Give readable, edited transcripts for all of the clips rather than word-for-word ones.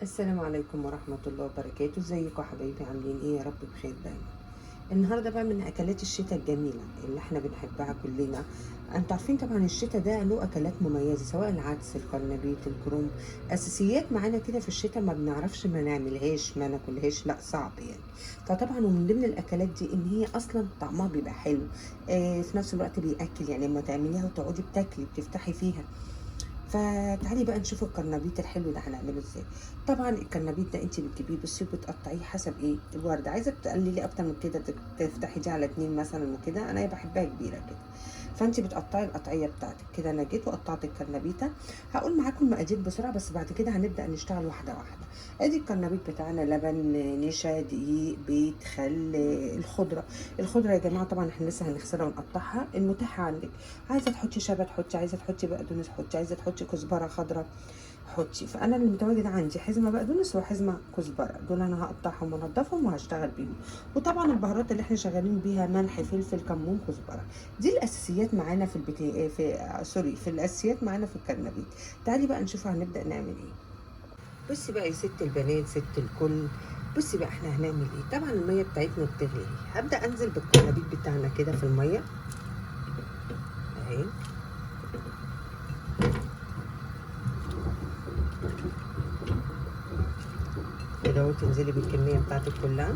السلام عليكم ورحمة الله وبركاته. ازيكم يا حبايبي؟ عاملين ايه؟ يا رب بخير دايما. النهارده بقى من اكلات الشتاء الجميلة اللي احنا بنحبها كلنا. انتوا عارفين طبعا الشتاء ده له اكلات مميزة، سواء العدس، القرنبيط، الكرنب، اساسيات معانا كده في الشتاء، ما بنعرفش ما نعملهاش ما ناكلهاش، لا صعب يعني. فطبعا ومن ضمن الاكلات دي ان هي اصلا طعمها بيبقى حلو، في نفس الوقت بيأكل، يعني لما تعمليها وتقعدي بتاكلي بتفتحي فيها. فتعالي بقى نشوف القرنبيط الحلو ده هنعمله ازاي. طبعا القرنبيط ده انت بتجيبيه بصي وبتقطعيه حسب ايه الورده، عايزه تقللي اكتر من كده تفتحي دي على 2 مثلا وكده، انا بحبها كبيرة كده. فانت بتقطعي القطعية بتاعتك كده. انا جيت وقطعت القرنبيطه، هقول معاكم المقادير بسرعة بس بعد كده هنبدا نشتغل واحدة واحدة. ادي القرنبيط بتاعنا: لبن، نشا، دقيق، بيض، خل، الخضرة. الخضرة يا جماعة طبعا احنا لسه هنغسلها ونقطعها، المتاح عندك. عايزه تحطي شبت حطي، عايزه تحطي بقدونس حطي، عايزه تحطي كزبره خضراء حطي. فانا اللي متواجد عندي حزمه بقدونس وحزمه كزبره، دول انا هقطعهم وانضفهم وهشتغل بيهم. وطبعا البهارات اللي احنا شغالين بيها ملح، فلفل، كمون، كزبره، دي الاساسيات معانا في البت... في sorry في الاساسيات معانا في الكرنبيط. تعالي بقى نشوف هنبدا نعمل ايه. بصي بقى يا ست البنات، ست الكل، بصي بقى احنا هنعمل ايه. طبعا المية بتاعتنا بتغلي، هبدا انزل بالكرنبيط بتاعنا كده في المية اهي. كده اهو، تنزلي بالكمية بتاعتك كلها.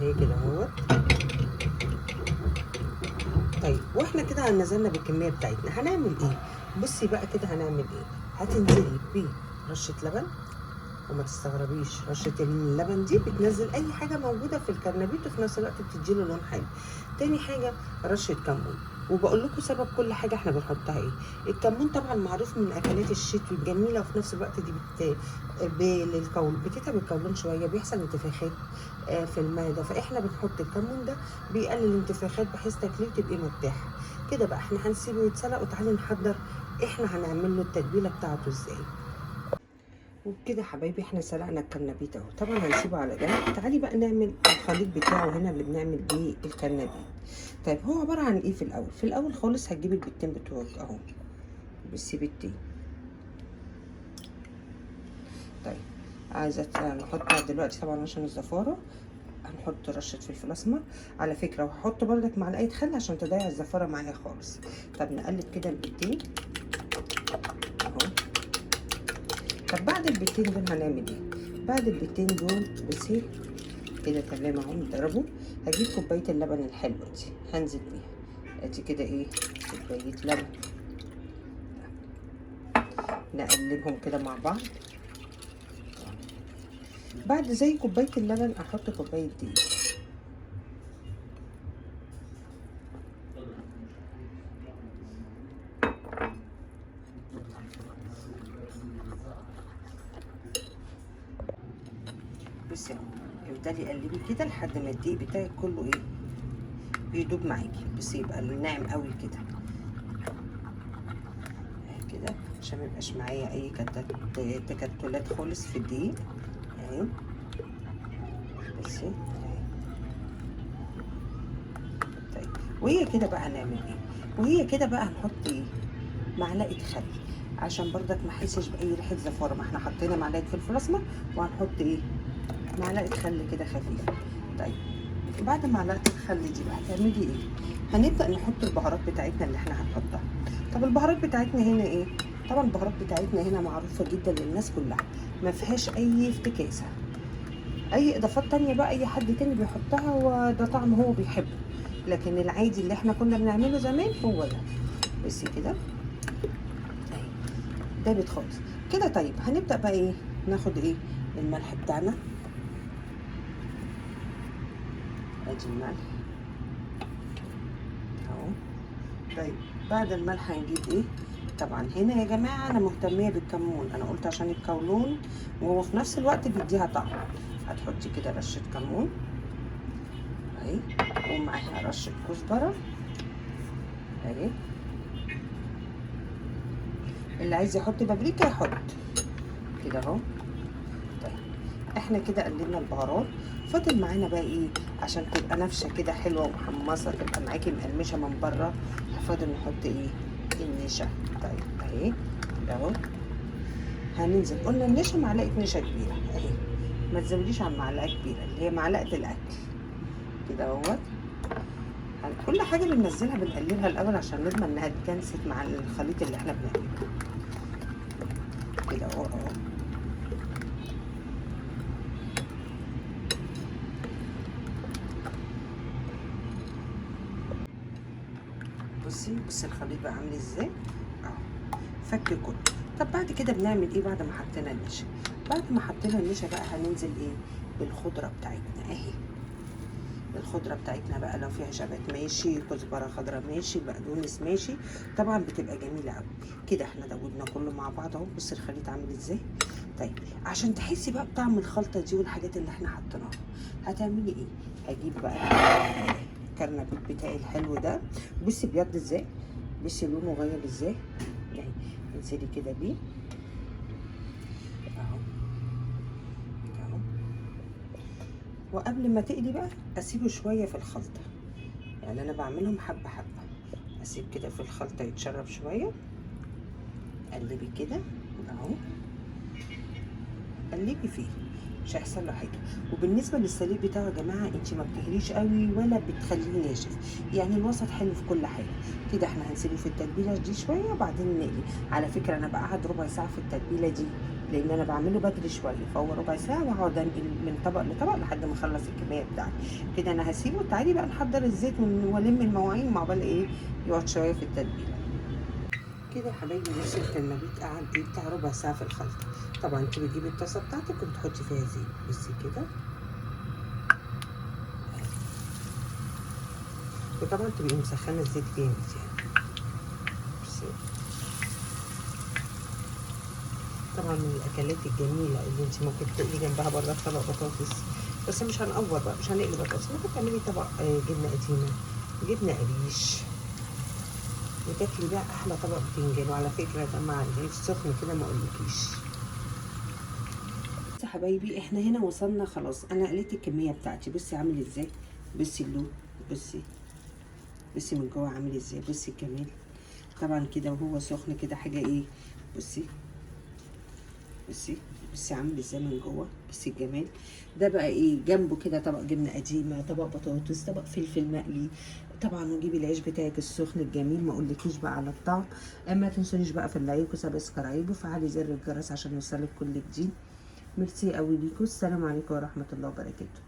اهي كده اهوت. طيب واحنا كده نزلنا بالكمية بتاعتنا، هنعمل ايه؟ بصي بقى كده هنعمل ايه. هتنزلي برشه لبن، وما تستغربيش رشه اللبن دي بتنزل اي حاجة موجودة في الكرنبيط وفي نفس الوقت بتديله لون حلو. تاني حاجة رشه كمون، وبقول لكم سبب كل حاجة احنا بنحطها ايه. الكمون طبعا معروف من اكلات الشتوي الجميلة، وفي نفس الوقت دي بتتعب القولون شوية، بيحصل انتفاخات في المعدة، فاحنا بنحط الكمون ده بيقلل الانتفاخات بحيث تاكليه وتبقي مرتاحة. كده بقى احنا هنسيبه يتسلق، وتعالي نحضر احنا هنعمل له التتبيله بتاعته ازاي. وبكده حبايبي احنا سلقنا الكرنبيط اهو، طبعا هنسيبه على جنب. تعالي بقى نعمل الخليط بتاعه هنا اللي بنعمل بيه الكرنبيط. طيب هو عبارة عن ايه؟ في الاول، في الاول خالص هتجيبي البيضتين بتوعك اهو، بصي بيضتين. طيب عايزه نحطها دلوقتي طبعا عشان الزفاره، هنحط رشه فلفل اسمر على فكرة، وهحط بردك معلقه خل عشان تضيع الزفاره معايا خالص. طب نقلب كده البيضتين اهو. طب بعد البيضتين دول هنعمل ايه؟ بعد البيضتين دول بصي كده تمام اهو نضربه. هجيب كوباية اللبن الحلوة دي هنزل بيها، ادي كده ايه كوباية لبن، نقلبهم كده مع بعض. بعد زي كوباية اللبن احط كوباية دقيق. بصي اهو، افضلي قلبي كده لحد ما الدقيق بتاعك كله ايه بيدوب معاكي. بصي يبقى ناعم قوي كده كده عشان ما يبقاش معايا اي تكتلات خالص في الدقيق اهي. بصي اهي. طيب وهي كده بقى هنعمل ايه؟ وهي كده بقى هنحط ايه؟ معلقه خل عشان برضك ما احسش باي ريحه زفاره، ما احنا حطينا معلقه فلفل اسمر وهنحط ايه؟ معلقه خل كده خفيفة. طيب بعد معلقه الخل دي بقى هتعملي ايه؟ هنبدا نحط البهارات بتاعتنا اللي احنا هنحطها. طب البهارات بتاعتنا هنا ايه؟ طبعا البهارات بتاعتنا هنا معروفة جدا للناس كلها، ما فيهاش اي افتكاسه، اي اضافات تانية بقى اي حد تاني بيحطها وده طعم هو بيحبه، لكن العادي اللي احنا كنا بنعمله زمان هو ده. بس كده اهي دابت خالص كده. طيب هنبدا بقى ايه؟ ناخد ايه؟ الملح بتاعنا، ادي الملح اهو. طيب بعد الملح هنجيب ايه؟ طبعا هنا يا جماعة انا مهتميه بالكمون، انا قلت عشان الكولون وهو في نفس الوقت بيديها طعم. هتحطي كده رشه كمون اهي، ومعاها رشه كزبره اهي. اللي عايز يحط بابريكا يحط كده اهو. طيب احنا كده قلبنا البهارات، فاضل معانا بقى ايه عشان تبقى نافشه كده حلوة ومحمصه، تبقى معاكي مقرمشه من بره. فاضل نحط ايه؟ النشا. طيب اهي اهو هننزل، قلنا النشا معلقه نشا كبيرة اهي، ما تزوديش عن معلقه كبيرة اللي هي معلقه الاكل كده اهوت. كل حاجة بننزلها بنقلبها الاول عشان نضمن انها اتكنست مع الخليط اللي احنا بنعمله كده اهو اهو. بصي بصي الخليط بقى عامل ازاي اهو، فك كله. طب بعد كده بنعمل ايه بعد ما حطينا النشا؟ بعد ما حطينا النشا بقى هننزل ايه؟ بالخضره بتاعتنا اهي. الخضرة بتاعتنا بقى لو فيها شبت ماشي، كزبره خضراء ماشي، بقدونس ماشي، طبعا بتبقى جميلة قوي كده. احنا دوبنا كله مع بعض اهو. بصي الخليط عامل ازاي. طيب عشان تحسي بقى بطعم الخلطة دي والحاجات اللي احنا حطيناها هتعملي ايه؟ هجيب بقى الكرنبيت بتاعي الحلو ده. بصي بيض ازاي، بصي لونه غير ازاي اهي. انزلي كده بيه اهو كده اهو. وقبل ما تقلي بقى اسيبه شوية في الخلطة، يعني انا بعملهم حبه حبه، اسيب كده في الخلطة يتشرب شوية. قلبي كده اهو، قلبي فيه مش هيحصل له حاجة. وبالنسبة للسليق بتاعه يا جماعة، انت ما بتهريش قوي ولا بتخليه ناشف، يعني الوسط حلو في كل حاجة. كده احنا هنسيبه في التتبيله دي شوية وبعدين نقلي. على فكرة انا بقعد ربع ساعة في التتبيله دي لان انا بعمله بدري شوية، فهو ربع ساعة واقعد انقل من طبق لطبق لحد ما اخلص الكمية بتاعتي. كده انا هسيبه. تعالي بقى نحضر الزيت والم المواعين مع بال ايه يقعد شوية في التتبيله. كده يا حبايبي بصي الكرنبيت قعد ايه بتاع ربع ساعة في الخلطة. طبعا انت بتجيبي الطاسه بتاعتك وبتحطي فيها زيت. بصي كده، وطبعا تبقي مسخنه الزيت جامد يعني. بصي طبعا من الاكلات الجميلة اللي انت ممكن تقلي جنبها برضه طبق بطاطس، بس مش هنقور بقى، مش هنقلي بطاطس، ممكن تعملي طبق جبنه قديمة، جبنه قريش، وتاكلي بقى احلى طبق بتنجان. وعلى فكرة ده مع العيش سخن كده ما اقولكيش. بصي يا حبايبي احنا هنا وصلنا خلاص، انا قليت الكمية بتاعتي. بصي عامل ازاي، بصي اللون، بصي بصي من جوه عامل ازاي، بصي الجمال. طبعا كده وهو سخن كده حاجة ايه، بصي بصي بصي عامل ازاي من جوه، بصي الجمال ده بقى ايه جنبه كده طبق جبنه قديمة، طبق بطاطس، طبق فلفل مقلي طبعا، وجيبي العيش بتاعك السخن الجميل. ما اقولكيش بقى على الطعم. ما تنسونيش بقى في ال like و subscribe وفعلي زر الجرس عشان يوصلك كل جديد. ميرسي قوي ليكوا. السلام عليكم ورحمة الله وبركاته.